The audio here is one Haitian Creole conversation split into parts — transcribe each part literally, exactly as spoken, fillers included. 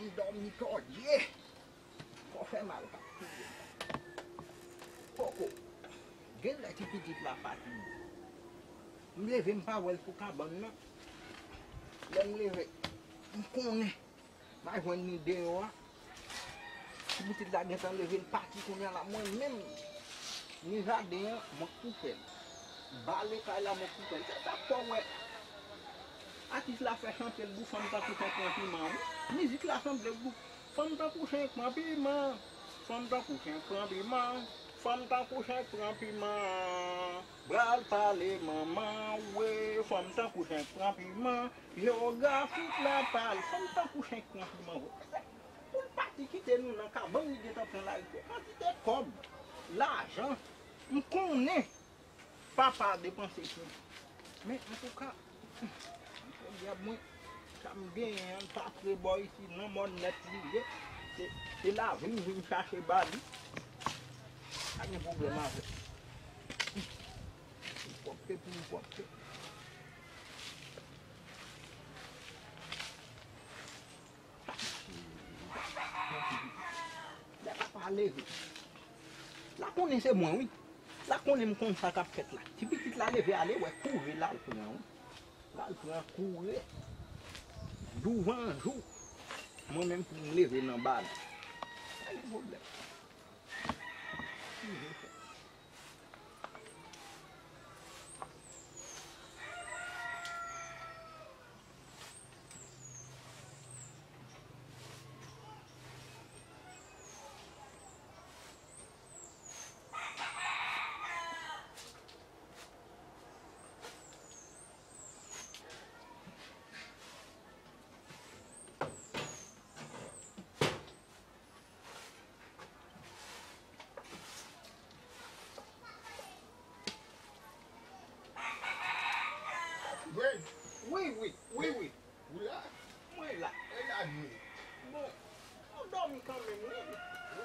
M dòmi tòdye. Kò fè mal k ap touye m. Poko. Genlè ti pitit la fatige. M leve, m pa wè l sou kabann nan. Lè m leve, m konnen m a jwenn li deyò a. Ti pitit la gentan leve, l pati kounye a la. Mwen menm, ni jaden an, mwen k pou fè l. Bale kay la, mwen k pou fè l. Se sa k fè w wè atis la fè chante l dou, fanm tankou chen pran piman, wi. Mizik la sanble dou. Fanm tankou chen k pran piman. Fanm tankou chen k pran piman. Fanm tankou chen k pran piman. Bral pale manman, wi. Fanm tankou chen k pran piman. Jewografik la pale. Fanm tankou chen k pran piman, wi. Pou l pati kite nou nan kabann, li gentan pran lari. Se kantite kòb, lajan, m konnen papa depanse pou. Men, antouka, podyab mwen, sa m genyen an, m pa pre bò isi, nan mòn nèt li ye. Se, se lavi m vin chache ba li. Pa gen pwoblèm avè l. Pou pwòpte, pou pwòpte. Lè papa leve, la konnen se mwen, wi. La konnen m konn sa k ap fèt la. Ti pitit la leve ale, wè, kouri l al pran, wi. L al pran kouri. Douvan jou. Mwen menm pou m leve nan bal. Pa gen pwoblèm. Wi, wi, wi, wi. Ou la? Mwen la. E la nou? Bon, nou dòmi kanmenm, wi.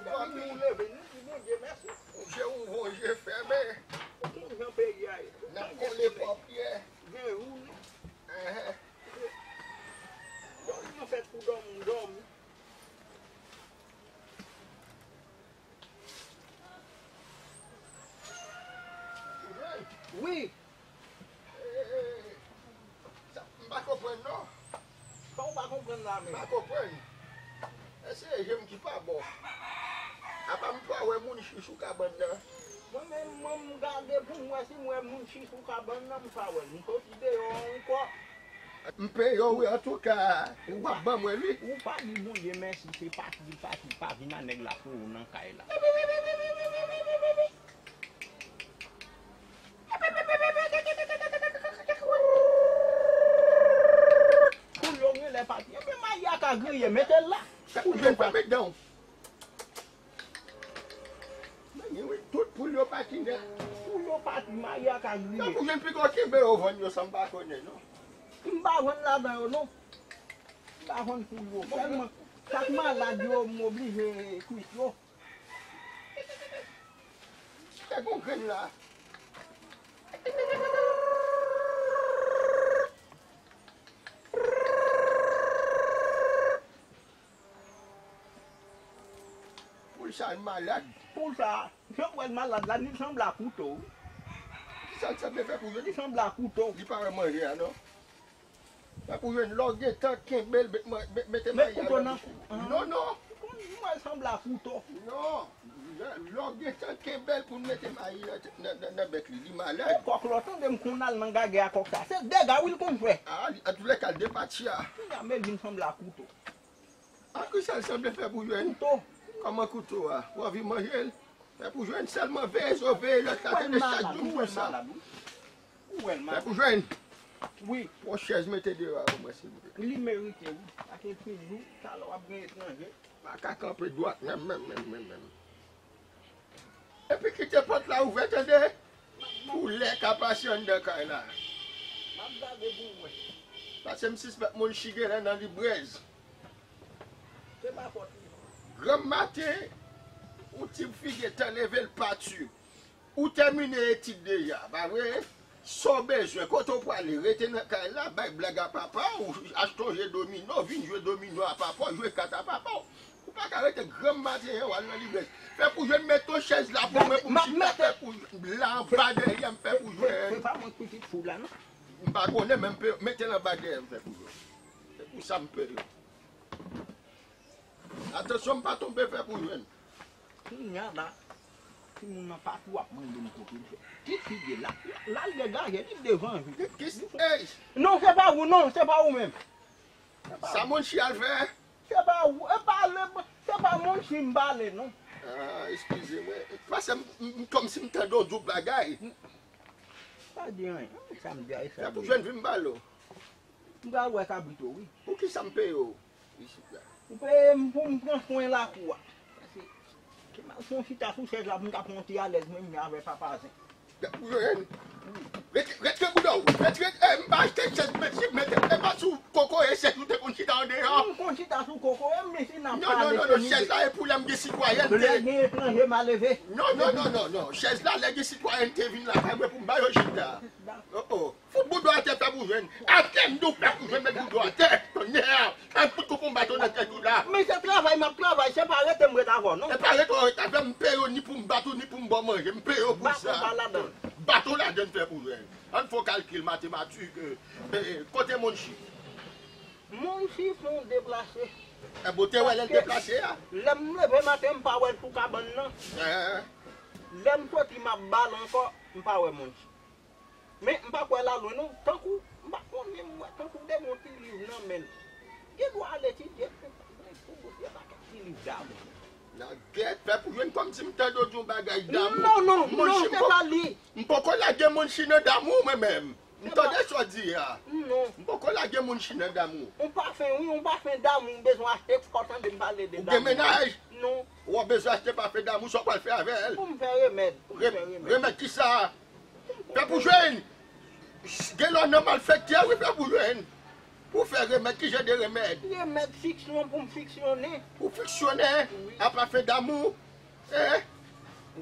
Depi nou leve, nou di Bondye mèsi. Ou je ouvè, ou je fèmen. Ou konn jan peyi a ye. N ap kole pòpyè. Gen jou, non. Dòmi an fèt pou dòmi, dòmi. Wi. Sa, m pa konprann non. Sa w pa konprann la menm? M pa konprann. Èske se je m ki pa bon? Apa m pa wè moun chich sou kabann nan? Mwen menm, mwen m gade pou m wè si m wè moun chich sou kabann nan, m pa wè l. M soti deyò ankò. M peye w wi, antouka, w ap ban mwen li. Ou pa di Bondye mèsi, se pati, pati, pa vin a nèg la pou ou nan kay la. Koulye w genlè pati. Ebyen, mayi a ka griye, mete l la. Sa pou jwenn pa met dan w. Men gen wi, tout poul yo pati nèt. Poul yo pati, mayi a ka griye. Sa pou jwenn piga w kenbe yo vann yo san m pa konnen non. M pa vann ladan yo non. M pa vann poul yo. Sèlman, chak malad yo, m oblije kwit yo. Te gon grenn la. Poul sa malad. Poul sa, jan w wè l malad la, li sanble a kouto wi. Kisa l sanble fè pou jwenn? Li sanble a kouto. Li pa wè manje a non. Fè pou jwenn lè w gentan kenbe l, met man-, met, mete mayi a nan bouch li. Non, non. M wè l sanble a kouto. Non. Lè, lè w gentan kenbe l pou l mete mayi nan, nan, nan, nan bèk li, li malad. E kòk la, w tande m konn al nan gagè a kòk sa. Se dega wi l konn fè. A, li, antoulèka, l depatcha. Kounye a, men l vin sanble a kouto. A kisa l sanble fè pou jwenn? Kouto. Kòman kouto a? Ou anvi manje l? Fè pou jwenn sèlman veye zo, veye lòt la, tande chak jou m di w sa. Ou wè l malad, wi. Ou wè l malad. Fè pou jwenn. Wi. Pran chèz mete deyò a pou mwen, silvouplè. Li merite, wi. Ak enpil jou, talè w ap gen etranje. Pa ka kanpe dwat, menm, menm, menm, menm, menm. Epi kite pòt la ouvè, tande. Koulè ka pase anndan kay la. M ap gade pou w wè. Paske m sispèk moun chigè nan, nan librèz. Se pa fòt li. Granm maten, yon tip figi tan leve l pati. Ou tèmine etid deja, pa vre? Sa w bezwen, kote w prale, rete nan kay la, bay blag a papa w, achte w je domino, vin jwe domino a papa w, jwe kat a papa w. Ou pa ka rete granm maten an, w al nan librès. Fè pou jwenn, mete yon chèz la pou mwen, pou m chita, fè pou jwenn. La anba dèyè m, fè pou jwenn. Se pa mwen k pitit fou la, non. M pa konnen, men m pe mete l anba dèyè m, fè pou jwenn. Se pou sa m peye w. Atansyon, m pa tonbe, fè pou jwenn. Kounya la, timoun nan pa tou ap mande m kote l fè. Ki figi la? La, l degaje, li devan, wi. Ki, ki, ey! Non, se pa ou, non, se pa ou menm. Sa Monchi al fè? Se pa ou, e pa le, se pa Monchi m pale, non. Ah, eskize mwen. Paske m, m, m kòmsi m tande yon doub bagay. Pa di anyen. Sa m di a, e sa. Fè pou jwenn, vin m pale w. M pral wè kabrit ou, wi. Poukisa m peye w isit la? Ou peye m pou m pran swen lakou a. Paske, se mal fè yon chita sou chèz la pou m ka pran yon ti alèz mwen menm avè papa zen. Gad pou jwenn. Ret, ret, ret bouda w. Ret, ret, eh, m pa achte chèz, men si mete, e pa sou kokoye chèz ou te konn chita andeyò. M konn chita sou kokoye, men si n ap pale. Non, non, non, non, chèz la e pou lè m gen sitwayènte. Lè gen etranje maleve. Non, non, non, non, non. Chèz la, lè gen sitwayènte vin lakay mwen pou m ba yo chita. Oh, oh. Fout bouda w atè, fè pou jwenn. Atè m di w, fè pou jwenn, met bouda w atè. Tonnè. An fout kou pou m bat w nan tèt ou la. Men se travay m ap travay, se pa rete m ret avè w, non. E pa rete w ret avè m, m peye w ni pou m bat ou, ni pou m ba w manje. M peye w pou sa. Bat ou pa ladan. Bat ou ladan, fè pou jwenn. Ann fè yon kalkil matematik, eh, eh, kote Monchi? Monchi fè yon deplase. E bon, te wè lè l deplase a? Lè m leve maten, m pa wè l sou kabann nan. Eh. Lè m soti, m ap ba l ankò, m pa wè Monchi. Men, m pa kwè l al lwen non. Tankou, m pa konnen, m wè tankou de yon ti liv nan men l. Gen dwa al etidye, pou goumen yon pakèt ti liv damou. Nan gèt, fè pou jwenn kòmsi m tande w di yon bagay damou. Non, non, non, se pa li. M poko lage Monchi nan damou, mwen menm. M tande sa w di a. Non. M poko lage Monchi nan damou. Yon pafen, wi, yon pafen damou, m bezwen achte, fò w tande m pale de damou. Ou gen mennaj? Non. W ap bezwen achte pafen damou, sa w pral fè avè l? Pou m fè remèd, pou m fè remèd. Remèd kisa? Fè pou jwenn. Gen lò nan malfektè, wi, fè pou jwenn. Pou fè remèd, ki jan de remèd? Remèd fiksyon pou m fiksyonnen. Pou fiksyonnen? Wi. A pafen damou? Eh?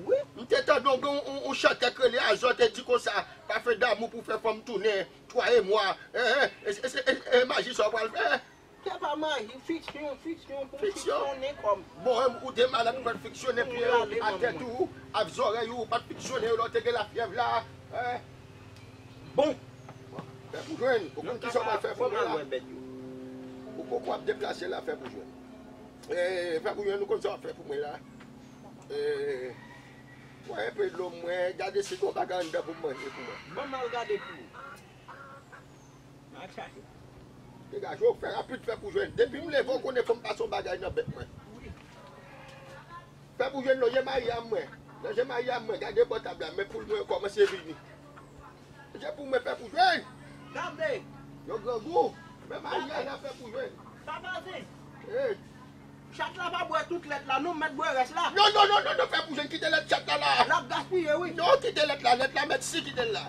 Wi. M te tande yon, yon, yon chantè k rele Azò te di konsa, pafen damou pou fè fanm tounen twa e mwa. Eh, eh, e, e, e, e maji sa w pral fè? Se pa maji, fiksyon, fiksyon, pou m fiksyonnen kò m. Bon, ou te malad, ou pral fiksyonnen pye w, atèt ou, ak zòrèy ou, ou pa t fiksyonnen yo lè w te gen lafyèv la, eh? Bon. Fè pou jwenn, ou konn kisa w pral fè pou mwen la? Ou poko ap deplase la, fè pou jwenn. Eh, fè pou jwenn, ou konn sa w ap fè pou mwen la? Eh, pran enpe dlo mwen, gade si gon bagay anndan pou m manje pou mwen. Ban m al gade pou ou. Al chache. Degaje w, fè rapid, fè pou jwenn. Depi m leve, w konnen fò m pase yon bagay nan bèk mwen. Fè pou jwenn, lonje mayi a mwen. Lonje mayi a mwen, gade bò tab la, men poul mwen yo kòmanse vini. Lonje pou mwen, fè pou jwenn. Gade. Yo grangou. Men mayi a la, fè pou jwenn. Papa Zen. Hey. Chat la pa bwè tout lèt la, nou mèt bwè rès la. Non, non, non, non, non, fè pou jwenn, kite lèt chat la la. L ap gaspiye, wi. Non, kite lèt la, lèt la mèt si kite l la.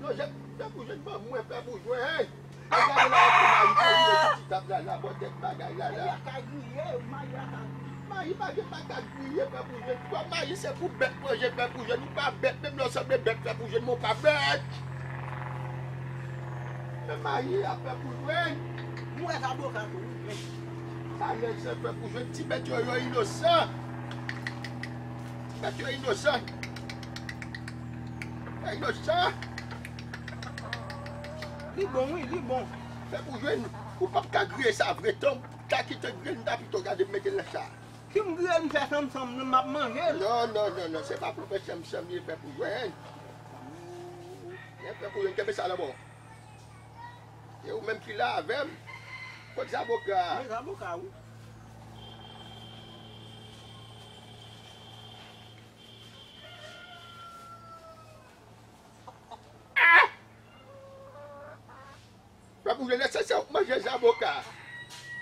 Non, jè, fè pou jwenn, ban mwen, fè pou jwenn. Gade la, fè pou mayi, pou mwen, ti tab la, la, bò tèt bagay la, la. Mayi a ka griye, mayi a ka griye. Mayi pa gen pa ka griye, fè pou jwenn. Twa mayi, se pou bèt manje, fè pou jwenn. Ou pa bèt, menm lè w sanble bèt, fè pou jwenn, men w pa bèt. Men mayi a fè pou jwenn. M wè zaboka tou, wi. Sa nèg sa fè pou jwenn ti bèt yo, yo inosan. Ti bèt yo inosan. Yo inosan. Li bon, wi, li bon. Fè pou jwenn. Ou p ap ka griye sa vre, tan w ta kite griye l, m ta pito gade m mete l nan sa. Si m griye l, m fè sanm sanm, m ap manje l. Non, non, non, non, se pa pou fè sanm sanm li fè pou jwenn. Li fè pou jwenn, kenbe sa la bò. E ou menm ki la avè m? Kot zaboka a? Men zaboka, wi. Ah! Fè pou jwenn, lè se sa w manje zaboka.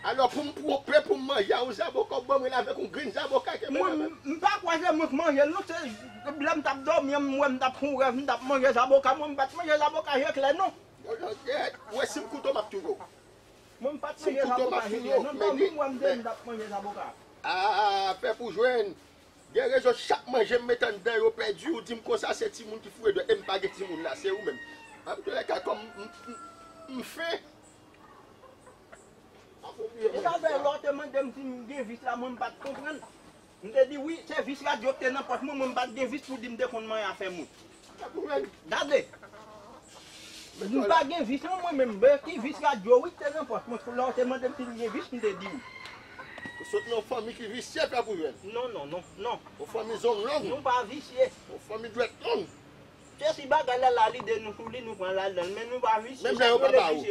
Alò, pou m pwonpe, pou m manje a yon zaboka, w ban mwen l avèk yon grenn zaboka ke mwen menm. M pa kwè se mwen k manje l, non, se lè m t ap dòmi an, m wè m t ap fè yon rèv, m t ap manje zaboka, mwen m pa t manje zaboka je klè, non. Yo, yo, eh, ou wè si m kouto m ap touye w. Mwen m pa t manje zaboka je klè, non, dòmi m wè m te m t ap manje zaboka. Ah, fè pou jwenn. Gen rezon, chak manje m met anndan yo pèdi, ou di m konsa se timoun ki foure dwèt, e m pa gen timoun la, se ou menm. Antouka, kòm m, m, m fen. E sa fè lè w te mande m si m gen vis la, mwen m pa t konprann. M te di wi, se vis radyo k te nan pòch mwen, mwen m pa t gen vis pou di m te konn manyen afè moun. Gade! M pa gen vis non mwen menm, men ki vis radyo wi k te nan pòch mwen, lè w te mande m si m gen vis, m te di wi. Ou sot nan yon fanmi ki visye, Frè Poujwèn. Non, non, non, non. Yon fanmi zong long. Nou pa visye. Yon fanmi dwèt long. Se si bagay la la lide nou sou li, nou pran l ladan l, men nou pa visye. Menm lè yo pa ba ou.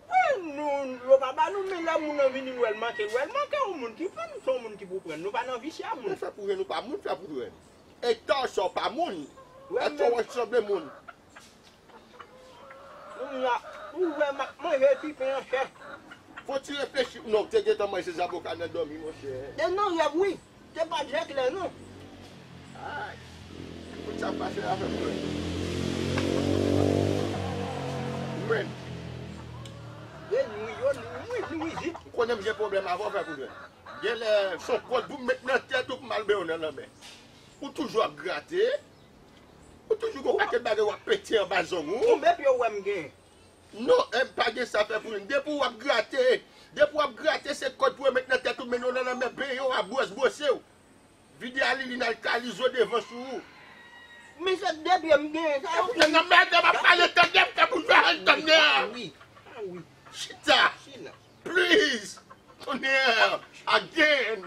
Wi, nou, yo pa ba nou, men lè moun nan vini, nou wè l manke, nou wè l manke, yon moun ki pran, se yon moun ki pou pran. Nou pa nan visye a moun. Men Frè Poujwèn, ou pa moun, Frè Poujwèn. E ta sa w pa moun. Èske w sanble moun? Kounye a, ou wè m ap manje ti pen an chè. Fò w ti reflechi. Non, w te gentan manje zaboka nan dòmi, monchè. E nan rèv, wi. Se pa t jè klè, non. Ay. Tout sa k pase la fè m pè. Mwen. Yo nwi, yo nwi, nwi, nwi, zi. M konnen m gen pwoblèm avè w, Frè Poujwèn. Genlè, se yon kòd pou m met nan tèt ou pou m al benyen w nan lanmè. Ou toujou ap grate. Ou toujou gon pakèt bagay w ap pete anba zong ou. Konbyen pye w wè m gen? Non, e m pa gen sa fè pou jwenn. Depi w ap grate, depi w ap grate, se kòd pou yo met nan tèt ou, mennen w nan lanmè, benyen w, abwòs bwose w. Vide alilin alkalize w devan sou ou. Men se de pye m genyen, sa yo. Nan mèt, m ap pale tande, m fè pou jwenn tande. Ah wi, ah wi. Chita. Chita. Please. Kounye a, again.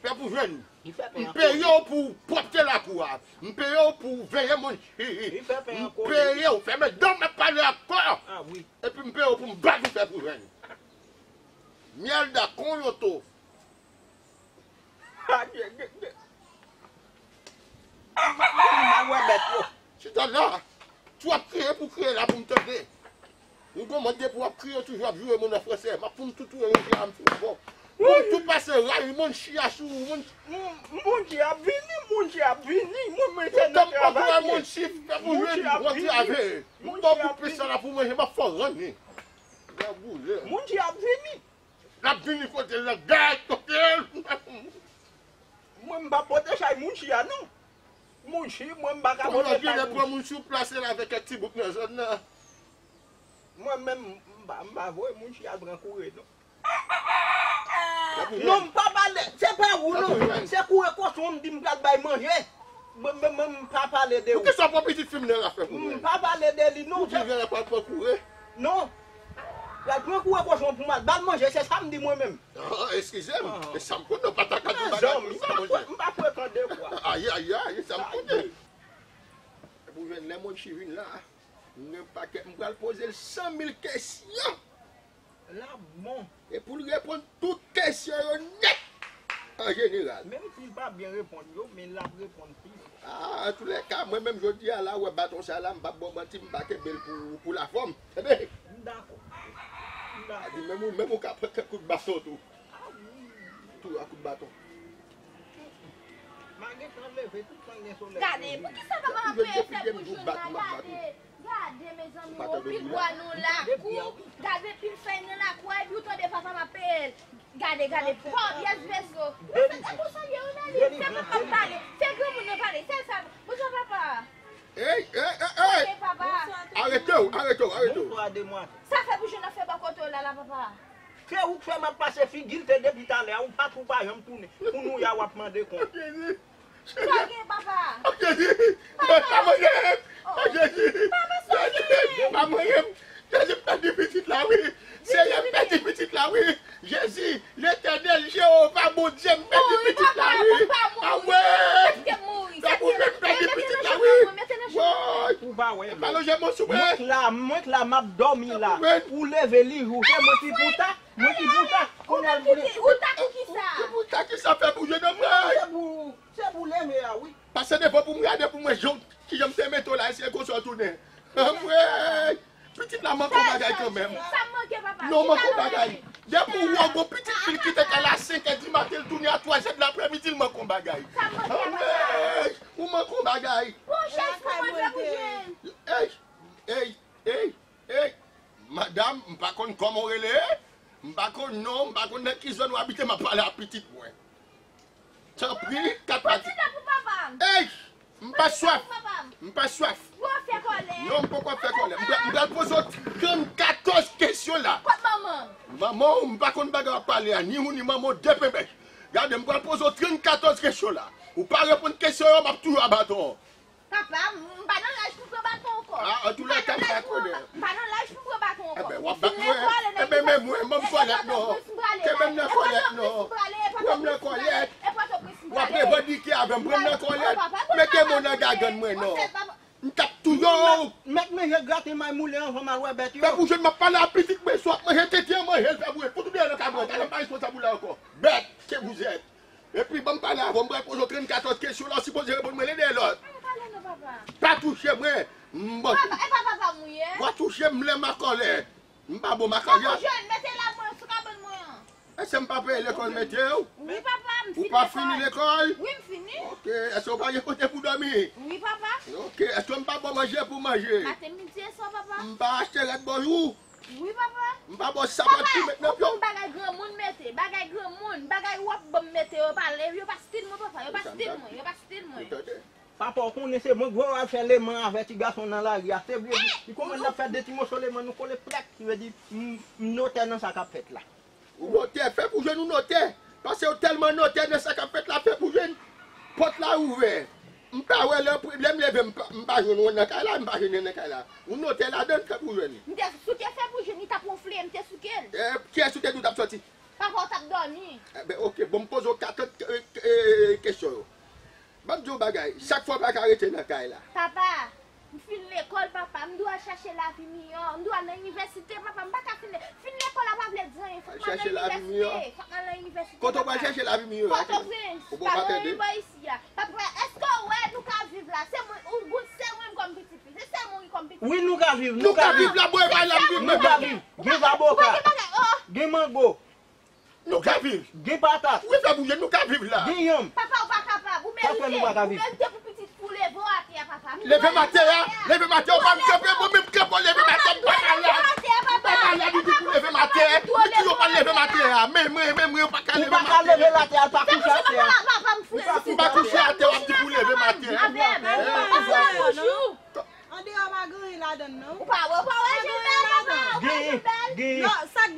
Frè Poujwèn. M peye w pou pwòpte lakou a. M peye w pou veye moun. M peye w, fèmen dan w, m ap pale ak kò. Ah wi. Epi m peye w pou m bat ou, Frè Poujwèn. Myèl da konyoto. Adye, de, de. M pa wè bèt yo. Chita la. Twòp kriye pou kriye la pou m tande. Ou gon mòd depi w ap kriye, w toujou ap joure moun an fransè. M ap fout touye yon je a, m fout bon. Pou m tou pase ray, moun chita sou ou, moun. Moun chita ap vini, moun chita ap vini. Mwen, mwen se nan travay. Moun chita ap vini. Moun chita ap vini. M ba w koupe sa la pou manje, m ap fè w ranni. Moun chita ap vini. L ap vini kote l nan gad kote l. Mwen m pa pote chay Mounchi a non. Mounchi, mwen m pa ka pote chay Mounchi. Kounye a genlè pran Mounchi ou plase l avèk kèk ti bouk nan zòn nan. Mwen menm, m pa, m pa voye Mounchi al pran koure non. Non, m pa pale, se pa ou non. Se koure kochon m di m pral bay manje. Mwen, mwen, mwen, m pa pale de ou. Poukisa w pran pitit fi m nan la fè pou mwen? M pa pale de li non. Ou di vin la pral pran koure? Non. Pral pran koure kochon pou m al ba l manje, se sa m di mwen menm. Ah, eskize m. E sa m konn, ou pa ta ka di bagay konsa, monchè. M pa frekan de fwa. Ayayay, e sa m konn. Pou jwenn lè Mounchi vin la, m gen pakèt, m pral poze l san mil kesyon. L ap bon. E pou l reponn tout kesyon yo nèt, an jeneral. Menm si l pa byen reponn yo, men l ap reponn pi bon. Ah, antoulèka, mwen menm jodi a la, ou wè baton sa la, m p ap ba w manti, m pa kenbe l pou, pou lafòm. Tande? M dakò. M dakò. A di, menm ou, menm ou ka pran kèk kout baton tou. Ah wi. Tou a kout baton. M a gentan leve tout tan gen solèy. Gade, poukisa papa m ap peye fè pou jwenn la? Gade, gade, mezanmi, ou pi bwa nan lakou. Gade pil fèy nan lakou a, epi ou tande papa m ap peye l. Gade, gade, pòvyès veso. Ou fè sa pou sa ye, ou nan li. Fè papa m pale. Fè granmoun nan pale. Sèl sa. Bonswa, papa. Ey, ey, ey, ey! Oke, papa. Arete w, arete w, arete w. Bonswa, demwazèl. Sa fè pou jwenn nan fè bò kote w la, la, papa? Se ou k fè m ap pase figi l te depi talè a, ou pa tou pa janm tounen. Kounye a w ap mande kont. Sa gen, papa? Papa! Papa Jezi! Papa Jezi! Papa Jezi! Papa Jezi! Jezi, m pèdi pitit la, wi! Seyè, m pèdi pitit la, wi! Jezi, Letènèl, Jewova, Bondye, m pèdi pitit la, wi! Awe! Fè pou mwen, m pèdi pitit la, wi! Woy! Ou pa wè m. Pa lonje men w sou mwen. Mwen k la, mwen k la, m ap dòmi la. Ou leve li jou, se mwen ki pou ta, mwen ki pou ta. Kounye a l pou li. Ou ta pou kisa? Ki pou ta, kisa fè pou jwenn anmwey? Se pou, se pou leve a, wi. Pase devan pou m gade pou mwen jan, kijan m te mete w la, e se konsa w tounen. Anmwey! Pitit la manke yon bagay kanmenm. Sa m manke, papa? Non, manke yon bagay. Depi w wè yon pitit fi l kite kay la a senk è di maten, l tounen a twa è d aprèmidi, l manke yon bagay. Sa m manke, papa? Anmwey! Ou manke yon bagay. Bon chans pou mwen, Frè Poujwèn. Ey, ey, ey, ey. Madanm, m pa konn kòman w rele. M pa konn non w, m pa konn nan ki zòn w abite, m ap pale ak pitit mwen. Tanpri, kat pati. Pran ti la pou papa m. Ey! M pa swaf. Papa M pa swaf. Ou ap fè kòlè. Non, m poko ap fè kòlè. M pral, m pral poze w trannkatòz kesyon la. Kot manman? Manman w, m pa konn bagay w ap pale a. Ni ou ni manman w de penbèch. Gade, m pral poze w trannkatòz kesyon la. Ou pa reponn kesyon yo, m ap touye w a baton. Papa, m pa nan laj pou pran baton ankò. Ah, antoulèka, m pa konnen. M pa nan laj pou pran baton ankò. Enben, w ap bat mwen. Enben, men mwen, ban m kòlèt non. Kenbe m nan kòlèt non. Pran m nan kòlèt. W ap revandike avè m, pran m nan kòlèt. Mete men w nan gagann mwen non. M t ap touye w. Mèt manje graten may moulen anvan m al wè bèt yo. Fè pou jwenn m ap pale a pitit mwen, si w ap manje tenten an manje l, fè pou jwenn. Fout ou deyò nan kay mwen, talè m pa responsab ou la ankò. Bèt, se pou zèt. Epi ban m pale avè w, m pral poze w trannkatòz kesyon la, w sipoze reponn mwen len dèyè lòt. Pa touche mwen. M bon. E pa papa m ou ye? W a touche m lè m an kòlè. M pa bon makajè. Papa, jwenn, mete lab mwen sou kabann mwen an. Èske m pa peye lekòl mete w? Wi, papa, m fini lekòl. Ou pa fini lekòl? Wi, m fini. Ok, èske w pa gen kote pou dòmi? Wi, papa. Ok, èske m pa ba w manje pou manje? Maten, midi e swa, papa. M pa achte rad ba w? Wi, papa. M pa ba w sapat pou met nan pye w? Papa, ou konn bagay granmoun mete, bagay granmoun, bagay w ap ban m mete, yo pa le, yo pa stil mwen, papa, yo pa stil mwen, yo pa stil mwen. Ou tande? Papa, w konnen se mwen k voye w al fè leman avè ti gason nan lari a. Se vle di, li konprann l ap fè de ti moso leman, nou kole plèk, ki vle di, m, m notè nan sa k ap fèt la. Ou notè, fè pou jwenn ou notè. Paske w tèlman notè nan sa k ap fèt la, fè pou jwenn. Pòt la ouvè. M pa wè lè, lè m leve, m pa, m pa jwenn ou nan kay la, m pa jwenn nan kay la. Ou notè ladan l, fè pou jwenn. M te souke fè pou jwenn, li t ap wonfle, m te souke l. E, kiyès ou te di w t ap sòti? Papa, w t ap dòmi. Enben, ok, bon, m poze w katòz, e, e, kesyon yo. Ban m di w bagay, chak fwa w pa ka rete nan kay la. Papa, m fin lekòl, papa, m dwe al chache lavi miyò, m dwe al nan inivèsite, papa, m pa ka fin, fin lekòl la pa vle di anyen, fòk m al nan inivèsite, fòk m al nan inivèsite, papa. Kote w pral chache lavi miyò a? Pòtoprens, pa gen anyen bò isi a. Papa, èske w wè nou ka viv la? Se mwen, ou, ou, se mwen kòm pitit li, se sèlman ou kòm pitit li. Wi, nou ka viv, nou ka viv. Nou ka viv la, bò, e pa la m viv, mwen. Nou ka viv. Gen zaboka. Gen mango. Nou ka viv. Gen patat. Wi, fè pou jwenn, nou ka viv la. Gen yanm. Papa, ou pa kapab. Ou merite. Ou merite pou pitit fi w leve w atè a, papa. Leve m atè a. Leve m atè a. Ou pa m kanpe, mwen menm kanpe w leve m atè a. M pa ka la. M pa ka la, li di pou leve m atè a. Li di yo pa leve m atè a. Men mwen, men mwen, yo pa ka leve m atè a. Ou pa ka leve l atè a, l pa kouche atè a. Ou pa kouche atè a, w ap di pou leve m atè a. Andeyò pa gen anyen ladan l, non. Ou pa wè, ou pa wè Jilbè, papa, ou pa wè Jilbè. Genyen, genyen.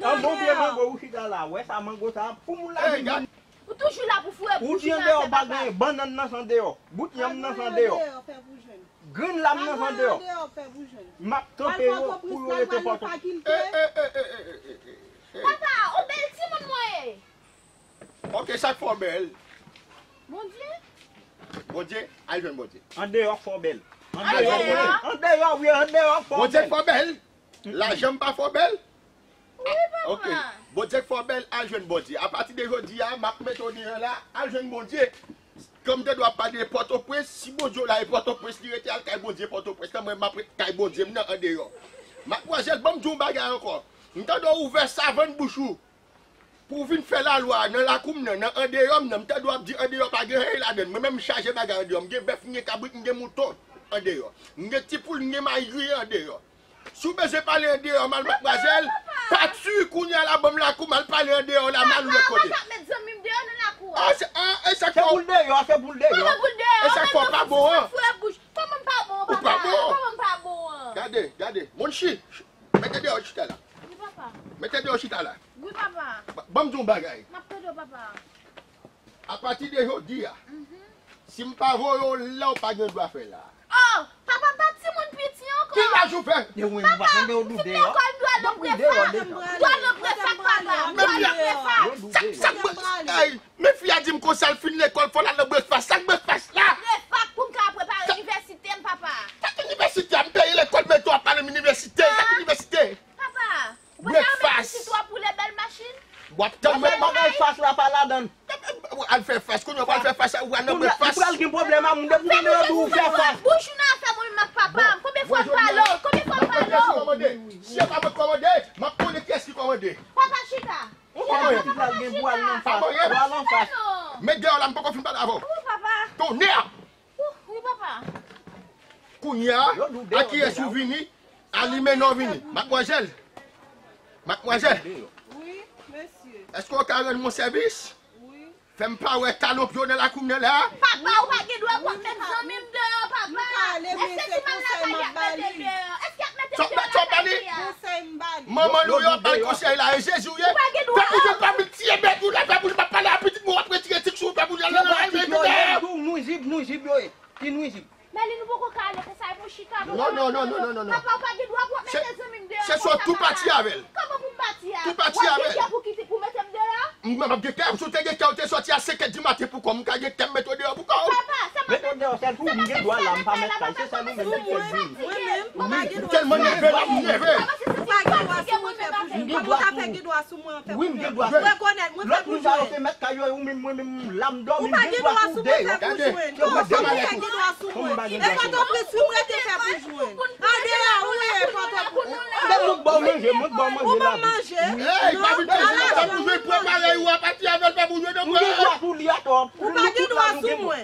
An bon pye mango ou chita la, wè sa mango sa pou moun la vin. Ou toujou la pou foure bouch ou nan afè papa. Ou di andeyò pa genyen, bannann nan se andeyò, bout yanm nan se andeyò, grenn lam nan se andeyò. M ap kanpe yo pou yo rete Pòtoprens. Papa, ou bèl timoun mwen ye. Ok, sa k fè w bèl? Bondye. Bondye, al jwenn Bondye. Andeyò k fè w bèl. Andeyò, wi, andeyò, wi, andeyò k fè w bèl. Bondye k fè w bèl? Lajan m pa fè w bèl? Wi, papa. Ok. Bondye k fè w bèl, al jwenn Bondye. Apati de jodi a, m ap mete w deyò la, al jwenn Bondye. Kòm m te dwe ap pale de Pòtoprens, si Bondye w la e Pòtoprens li rete, al kay Bondye Pòtoprens lan, mwen m ap ret kay Bondye m nan andeyò. Madmwazèl, ban m di w yon bagay ankò. M tande w ouvè savann bouch ou. Pou w vin fè lalwa nan lakou m nan, nan andeyò m nan, m tande w ap di andeyò pa gen anyen ladan l. Mwen menm m chaje bagay andeyò. M gen bèf, m gen kabrit, m gen mouton andeyò. M gen ti poul, m gen may griye andeyò. Si w bezwen pale andeyò m al, madmwazèl, pati kounye a la, ban m lakou m al pale andeyò la, m al lòt kote. Papa, papa, pa met zanmi m deyò nan lakou a. Ah, se, ah, e sa k fè w. Se pou l deyò, se pou l deyò. Kòman pou l deyò? E sa k fè w pa bon an? Kòman m pa bon, papa? Ou pa bon. Kòman m pa bon an? Gade, gade. Monchi, mete deyò chita la. Wi, papa. Mete deyò chita la. Wi, papa. Ba-, ban m di w yon bagay. M ap tande w, papa. Apati de jodi a, si m pa voye w la, w pa gen dwa fè la. Oh, papa, m pa timoun piti ankò. Ki laj ou fè? Papa, m fin lekòl, m dwe al nan prefak. M dwe al nan prefak, papa. M dwe al nan prefak. Sa, sa, ey, men fi a di m konsa l fin lekòl, fò l al nan brefas. Sa k brefas la? Prefak pou m ka prepare inivèsite m, papa. Sa k inivèsite a? M peye lekòl, men tou w ap pale m inivèsite. Sa k inivèsite? Papa, ou pa ka mete ti twa poulè bèl machin? W ap tann mwen. Bagay fas la pa ladan l. Al fè fas, kounye a w pral fè fas, ou pral nan brefas. Ou pral gen pwoblèm a moun, depi w tande yo di w fè fas. Bouch ou nan afè mwen menm ak papa m. Konbyen fwa m pale w? Konbyen fwa m pale w? Si se pa mwen k kòmande, m ap konnen kiyès ki kòmande. Papa, chita. Ou pa gen pou al nan fas. Ou al nan fas. Met deyò la, m poko fin pale avè w. Wi, papa. Tonnè! Wi, papa. Kounye a, a kiyès ou vini? Alime non vini. Madmwazèl. Madmwazèl. Wi, mesye. Èske w ka rann mwen sèvis? Wi. Fè m pa wè talon pye w nan lakou m nan la. Papa, ou pa gen dwa konn met zanmi m deyò, Papa, èske ti mal la pa y ap mete m deyò? Èske y ap mete m deyò lakay li a? Konsèy m ba li. Manman nou yo ap bay konsèy la, e Jezi w ye? Fè pou jwenn pa vin tiye bèt ou la, fè pou jwenn pa pale a pitit mwen, w ap retire tik sou ou, fè pou jwenn al nan kay mete deyò. Nwizib, nwizib yo ye. Ki nwizib? Meli, nou poko ka ale konsa, e pou chita nou. Non, non, non, non, non, non, non. Papa, ou pa gen dwa pou w ap mete zanmi m deyò konsa, papa. Se sou tou pati avè l. Kòman pou m pati a? Tou pati avè l. W ap gen kè pou kite, pou mete m deyò? M, m ap gen kè, si w te gen kè, w te sòti a senk è di maten pou kò m, m ka gen kè m mete w deyò pou kò w. Papa, sa pa fè, sa pa fè pou m mete kay la, m pa mèt kay. Se sa nou menm ki fè di. Mwen menm, ou pa gen dwa sou mwen. Tèlman nève la, m nève. Ou pa gen dwa sou mwen, fè pou jwenn. Kòman w ta fè gen dwa sou mwen, fè pou jwenn? Wi, m gen dwa sou ou. Rekonèt, mwen fè pou jwenn. Lòt moun sa yo se mèt kay yo, ou menm, mwen menm, la m dòmi, m gen dwa sou ou deyò. Ou pa gen dwa sou mwen, fè pou jwenn. Kòman w ta fè gen dwa sou mwen? E Pòtoprens wi m rete, fè pou jwenn. Andeyò, ou ye Pòtoprens. Mwen k ba w manje, mwen k ba w manje la. Ou ban m manje? Ey, pa vin peze nan fè pou jwenn, pran parèy ou a pati avè l, fè pou jwenn. Nou gen dwa sou li atò. Ou pa gen dwa sou mwen.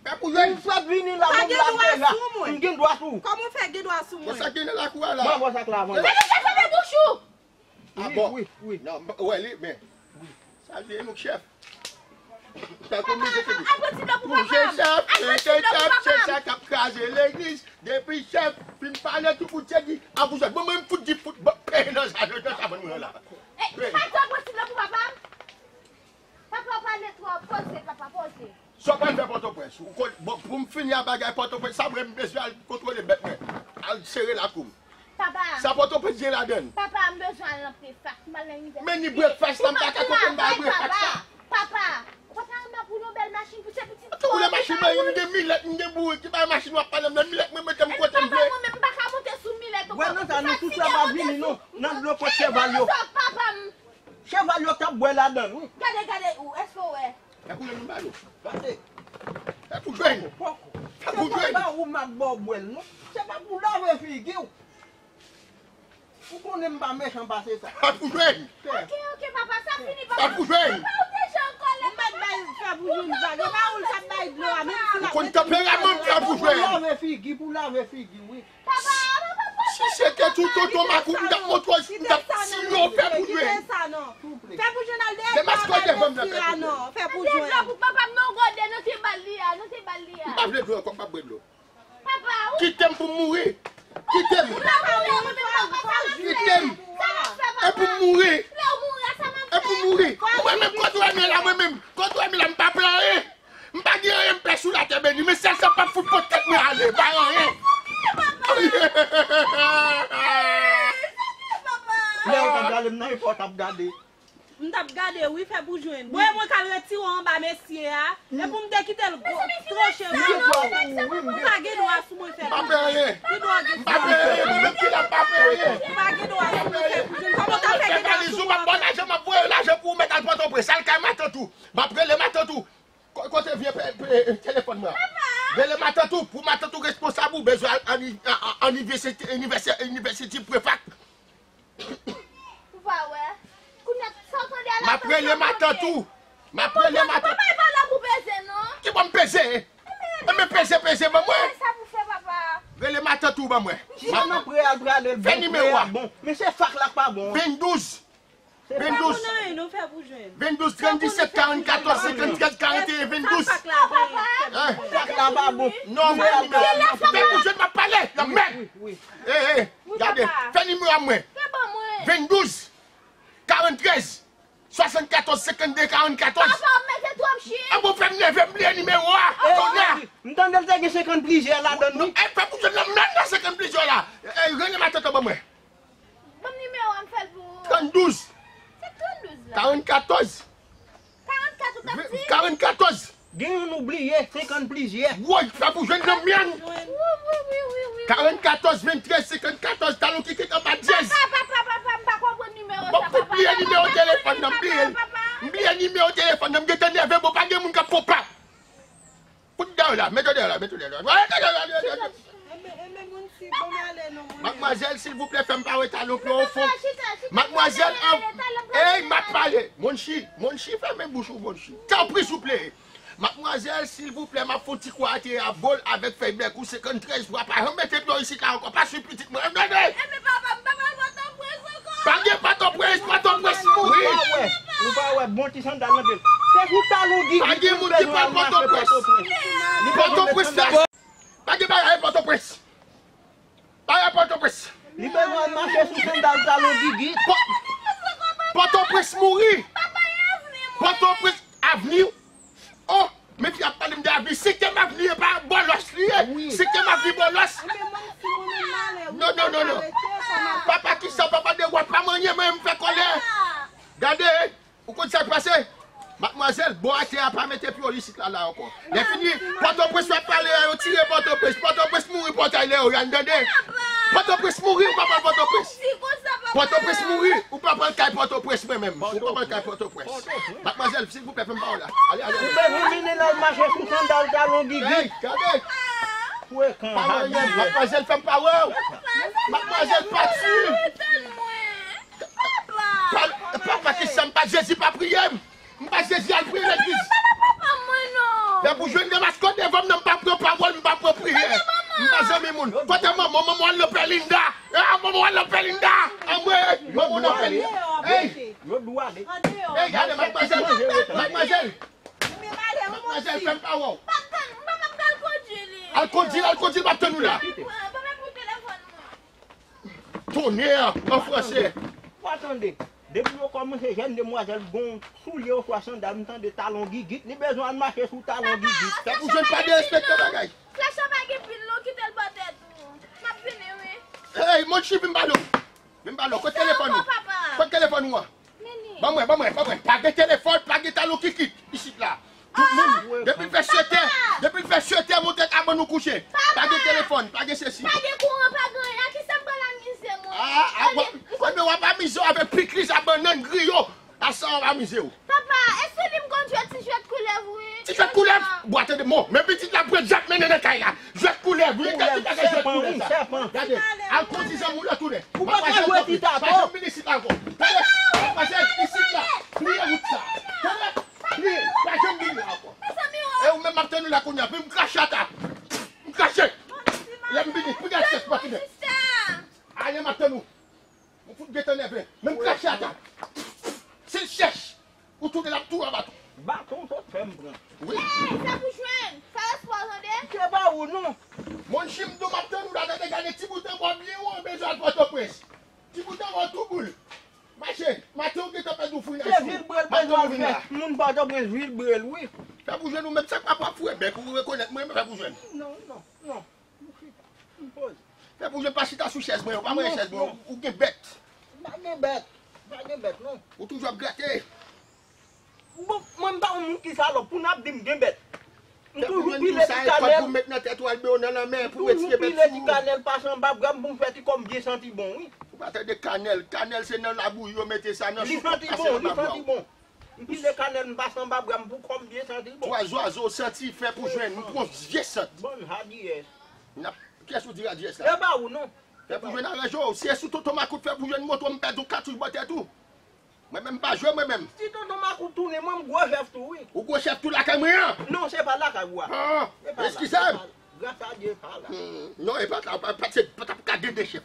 Fè pou jwenn. Ou sot vini la, mwen m la deja. M gen dwa sou ou. Kòman w fè gen dwa sou mwen? Bon, sa k gen nan lakou a la? Mwen wè sa k la avan. Fè nou fèmen bouch ou! Ah bon? Wi, wi. Non, m wè li, men. Sa vle nou k chèf. Tankou mizik li. Pou Jezèf, se Jezèf, se sa k ap kraze legliz. Depi chèf fin pale, tout moun te di, a pou jwenn. Bon, mwen, m fout di fout, bon, peye nan sa, nan sa, bann moun la. Ey, pa t ap pran ti blan pou papa m. Papa, w pale twòp, poze, papa, poze. Sa w pral fè Pòtoprens? Ou konn, bon, pou m fini a bagay Pòtoprens, sa mwen, m bezwen al kontwole bèt mwen. Al sere lakou m. Papa. Sa Pòtoprens gen ladann? Papa, m bezwen al nan Prefak, m al nan inivèsite. Men ni breakfast la, m pa ka konprann bagay breakfast la. Papa, papa, ou pa ta renmen pou yon bèl machin pou se pitit ou. Ou le machin mwen, m gen milèt, m gen bourik, ki bay machin w ap pale m nan milèt, mwen mete m kote m vle. Papa, mwen menm, m pa ka monte sou milèt ankò. Wè, non, sa, nou tout sa pa vini, non. Nan dlo kot cheval yo. Papa m. Cheval yo t ap bwè ladann, wi. Gade, gade, ou, èske w wè? Fè pou jwenn, m ba nou. Gade. Fè pou jwenn. Poko, poko. Fè pou jwenn. Se pa ba ou m ap ba w bwè l, non. Se pa pou lave figi w. Ou konnen m pa mechan pase sa. Fè pou jwenn. Fè. Ok, ok, papa, sa fini, papa. Fè pou jwenn. Papa, ou deja an kòlè, papa. Ou mèt bay fè pou jwenn vag. E pa ou l t ap bay dlo a, menm si l ap mete dlo a. Ou konn tanperaman m, fè pou jwenn. Pou lave figi, pou lave figi, wi. Si se te tou tonton Makout, m t ap montre w, m t ap tiye w fè pou jwenn. Fè pou jwenn al dèyè dlo a, pa nan ti a non. Fè pou jwenn. Dlo pou papa m nan gòdè, nou te ba l li a, nou te ba l li a. M pa vle dlo ankò, m p ap bwè dlo. Kite m pou m mouri. Kite m. Kite m. E pou m mouri. E pou m mouri. Mwen menm kote w wè m ye la, mwen menm kote w wè m ye la, m pa pè anyen. M pa gen anyen m pè sou latè beni, men sèl sa m p ap fout pot tèt mwen ale, bay anyen. Lè w t ap gade m nan epòt ap gade. M t ap gade, wi, fè pou jwenn. Bon, e mwen k al retire w anba mesye a. E pou m te kite l twoche m. Ou pa gen dwa sou mwen, fè pou jwenn. Ki dwa w gen sou mwen? Ou pa gen dwa sou mwen, fè pou jwenn. Kòman w ta fè gen dwa sou mwen? Ou pa pran lajan, m ap voye lajan pou ou mèt al Pòtoprens, al kay matant ou. M ap rele matant ou. Ko-, kote vye pe-, pe-, telefòn mwen an? Rele matant ou, pou matant ou responsab ou bezwen al, al, al, al inivèsite, inivèsite, inivèsite Prefak. Ou pa wè? Kounye a, sa w tande a la. M ap rele matant ou. M ap rele matant. Papa, e pa la pou peze, non. Ki bon m peze? Enben peze, peze, ban mwen. Sa pou fè, papa. Rele matant ou, ban mwen. Fè nimewo a. Bon, men se fak la k pa bon. Vendouz. Vendouz. Vendouz, trannde disèt, karannde katòz, senkanntrèz, karanteyen, vendouz. Fak la pa bon. Non, fè pou jwenn m ap pale, lanmèd. Wi, wi. Gade, fè nimewo a mwen. Vendouz, karanntrèz, swasannkatòz, senkannde, karannekatòz. Papa, w mete twòp chif. An bon, fè m nève, m bliye nimewo a. Tonnè. M tande l te gen senkant plizyè ladann, wi. E fè pou jwenn lanmèd nan senkant plizyè la. Rele matant ou ban mwen. Ban m nimewo a, m fè l pou ou. Tranndouz. Se tranndouz la. Karannkatòz. Karannkat ou t ap di? Karannkatòz. Gen youn ou bliye, senkant plizyè. Woy, fè pou jwenn nan myann. Wi, wi, wi, wi, wi. Karannkatòz, venntrèz, senkannkatòz, talon ki kite anba dyèz. Papa, papa, papa, m pa konprann nimewo sa, papa. Bon, fout bliye nimewo telefòn nan, m bliye l. M bliye nimewo telefòn nan, m gentan nève, bon, pa gen moun k ap fè w pa. Fout dèyè la, mete w dèyè la, mete w dèyè la. Mete w dèyè la, mete w dèyè la. Madmwazèl, silvouplè, fè m pa wè talon pye w fon. Madmwazèl, an, ey, m ap pale. Monchi, Monchi, fèmen bouch ou, Monchi. Tanpri, souple. Madmwazèl, silvouplè, m ap fè yon ti kou atè a, bòl avèk fèy bèk ou, senkanntrèz, bwa, pa janm mete dlo isit la ankò, pa swiv pitit mwen. Enben papa, m pa pral Pòtoprens ankò. Pa gen Pòtoprens, Pòtoprens mouri. Ou pa wè, ou pa wè bon ti sandal nan pye l. Se pou talon Gigi. Pa gen moun ki pral Pòtoprens. Pòtoprens la. Pa gen bagay Pòtoprens. Bagay Pòtoprens. Li bezwen al mache sou sandal talon gigit. Pò- Pòtoprens mouri. Pòtoprens avni. Oh, men fi ap pale m de avni. Senkyèm avni e pa Bòlòs li ye. Senkyèm avni Bòlòs. Non, non, non, non. Papa ki sa, papa de wòt, pa manyen mwen, m fè kòlè. Gade, ou konn sa k pase? Madmwazèl, bò atè a pa mete pye w isit la, la ankò. Lè fini, Pòtoprens w ap pale a, yo tire Pòtoprens. Pòtoprens mouri pòtay Leyoyan, tande? Pòtoprens mouri, ou pa pral Pòtoprens. Pòtoprens mouri, ou pa pral kay Pòtoprens, mwen menm. Ou pa pral kay Pòtoprens. Madmwazèl, silvouplè, fè m pawòl la. Ale, ale, ale. Ou bezwen vini la, mache sou sandal talon gigit. Hey, gade. Frekan, pa wè, madmwazèl, fè m pa wè w. Madmwazèl, pati. Papa, papa, ki sa m pa Jezi pa priye m. M pa Jezi al priye legliz. Lè pou jwenn de maskòt devan m nan, m pa pran pawòl, m pa pran priyè. M pa zanmi moun. Kote manman? Manman al nan Pèlinda. Ah, manman al nan Pèlinda. Anmwe, manman nan Pèlinda. Hey! Hey, gade, madmwazèl. Madmwazèl. Madmwazèl, fè m pa wè w. Al kondwi, al kondwi, m ap tann ou la. Tonnè, an fransè. Wa tande, depi yo kòmanse jèn demwazèl gon soulye oswa sandal, m tande talon gigit, li bezwen al mache sou talon gigit. Fè pou jwenn pa derespekte bagay. Flèch la pa gen pil non, kite l bò tèt ou. M ap vini, wi. Hey, monchi, vin ba non. Vin ba non. Kote telefòn ou? Kote telefòn ou an? Ban mwen, ban mwen, ban mwen. Pa gen telefòn, pa gen talon kikit isit la. Tout moun, depi l fè sèt è, depi l fè sèt è, monte kabann ou kouche. Pa gen telefòn, pa gen sesi. Pa gen kouran, pa gen anyen. A ki sa m pral amize mwen? Ah, ah, bon, enben w ap amize w avèk pikliz a bannann griyo. A sa w ap amize w. Papa, e si li m konn jwe ti jwèt koulèv, wi. Ti jwèt koulèv? Bwa tande, men pitit la pran djab mennen nan kay la. Jwèt koulèv, wi, gade bagay jwèt koulèv sa. Gade, al kondwi zanmi w la tounen. Ou pa ka jwe ti tato. Pa janm vin isit la ankò. Tande, pa janm isit la. Pliye wout sa. Tande, pliye. Pa janm vin la ankò. E ou menm m ap tann ou la kounye a. Vin m krache atè. M krache. Lè m vini, pou gad chèch pa tounen. Ayen m ap tann ou. Ou fout gentan nève. Men m krache atè. Si l chèch. Ou tounen l ap tou a baton. Baton w sot fè m pran. Wi. Ey, sa pou jwenn. Fè espò tande. Se pa ou non. Monchi, m di w m ap tann ou la, tande, gade ti bout anba w byen wo, bezwen al Pòtoprens. Ti bout anba w tou boul. Mache, maten w gentan pèdi w fri nan jou. Se vilbre l bezwen al fè. Moun Pòtoprens vilbre l wi. Fè pou jwenn ou menm, sa k pa pwòp fre bèk ou rekonèt mwen, fè pou jwenn. Non, non, non. M poze. Fè pou jwenn pa chita sou chèz mwen, ou pa voye chèz mwen, ou gen bèt. M pa gen bèt. M pa gen bèt non. Ou toujou ap grate. Bon, mwen m pa yon moun ki salòp, pou n ap di m gen bèt. M toujou pile ti kanèl. Kòd pou met nan tèt ou al mennen nan lanmè pou retire bèt sou ou. Toujou pile ti kanèl pase anba bra m pou m fè ti kò m byen santi bon, wi. Ou pa tande kanèl, kanèl se nan labouyi yo mete sa nan sou kòk pase anba bra w. Li santi bon, li santi bon. M pile kanèl, m pase anba bra m pou kò m byen santi bon. Twa zwazo santi fè pou jwenn, m pran vye sant. Bann radiyès. N ap, kiyès ou di radiyès la? E pa ou non. Fè pou jwenn aranje w. Si e sou tonton makout fè pou jwenn moto, m pèdi yon katouch bò tèt ou. Mwen menm m pa jwe mwen menm. Si tonton makout tounen, mwen m gwo chèf tou wi. Ou gwo chèf tou lakay mwen an? Non, se pa lakay ou a. Ah, eskize m. Gras a Dye pa la. Hmm, non, e pa la, pa, pa, se, pa t ap ka gen de chèf.